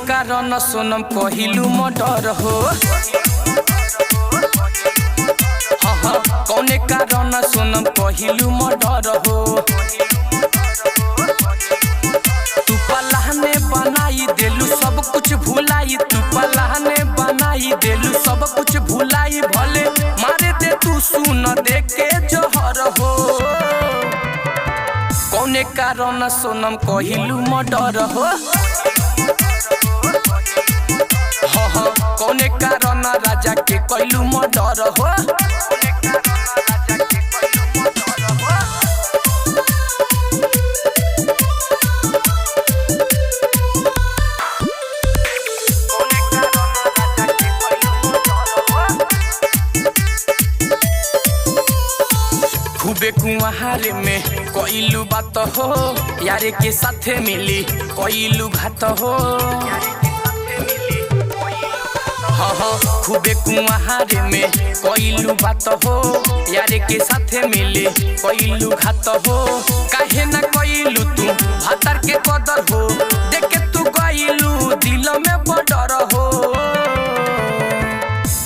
कारण सोनम कहिलू मर्डर हो। हाँ हाँ, कौने कारण सोनम कहिलू मर्डर हो। तू पलाहने बनाई देलू सब कुछ भुलाई, तू पलाहने बनाई देलू सब कुछ भुलाई, भले मारे दे तू सुन दे के जहर हो। कौने कारण सोनम कहिलू मर्डर हो। हाँ हाँ, कौने कारण राजा के कइलू मर्डर हो। खूबे कुंवारे में कइलू बात हो, यारे के साथे मिली कइलू घात हो। हाँ हाँ, खूबे कुंवारे में कइलू बात हो, यारे के साथे मिली कइलू घात हो। काहे ना कइलू तू भातार के कदर हो, देखे तू गइलू दिल में बडर हो।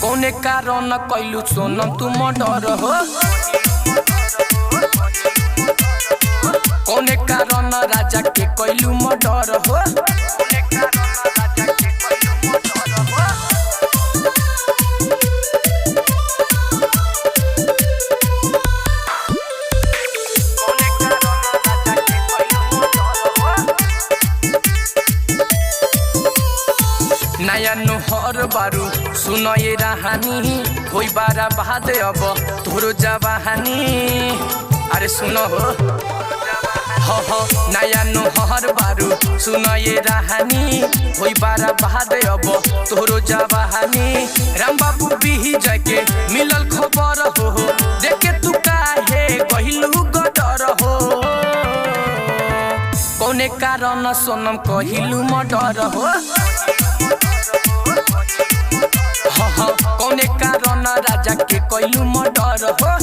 कौने कारण कइलू सोनम तू मर्डर हो। कौने कारण राजा के कइलू मर्डर हो। नया नुहर बारू सुन ये रहानी, होई बारा बाद अब तोरो जवानी। अरे सुनो हो, हो हो, नया नुहर बारू सुन ये रहानी, होई बारा बाद अब तोरो जवानी। राम बाबू बिही जाके मिलल खबर हो, देखे तू काहे कहिलू गडर हो। कौने कारण सोनम कहिलू मर्डर हो। हाँ हाँ, कौने कारण राजा के कइलू मर्डर हो।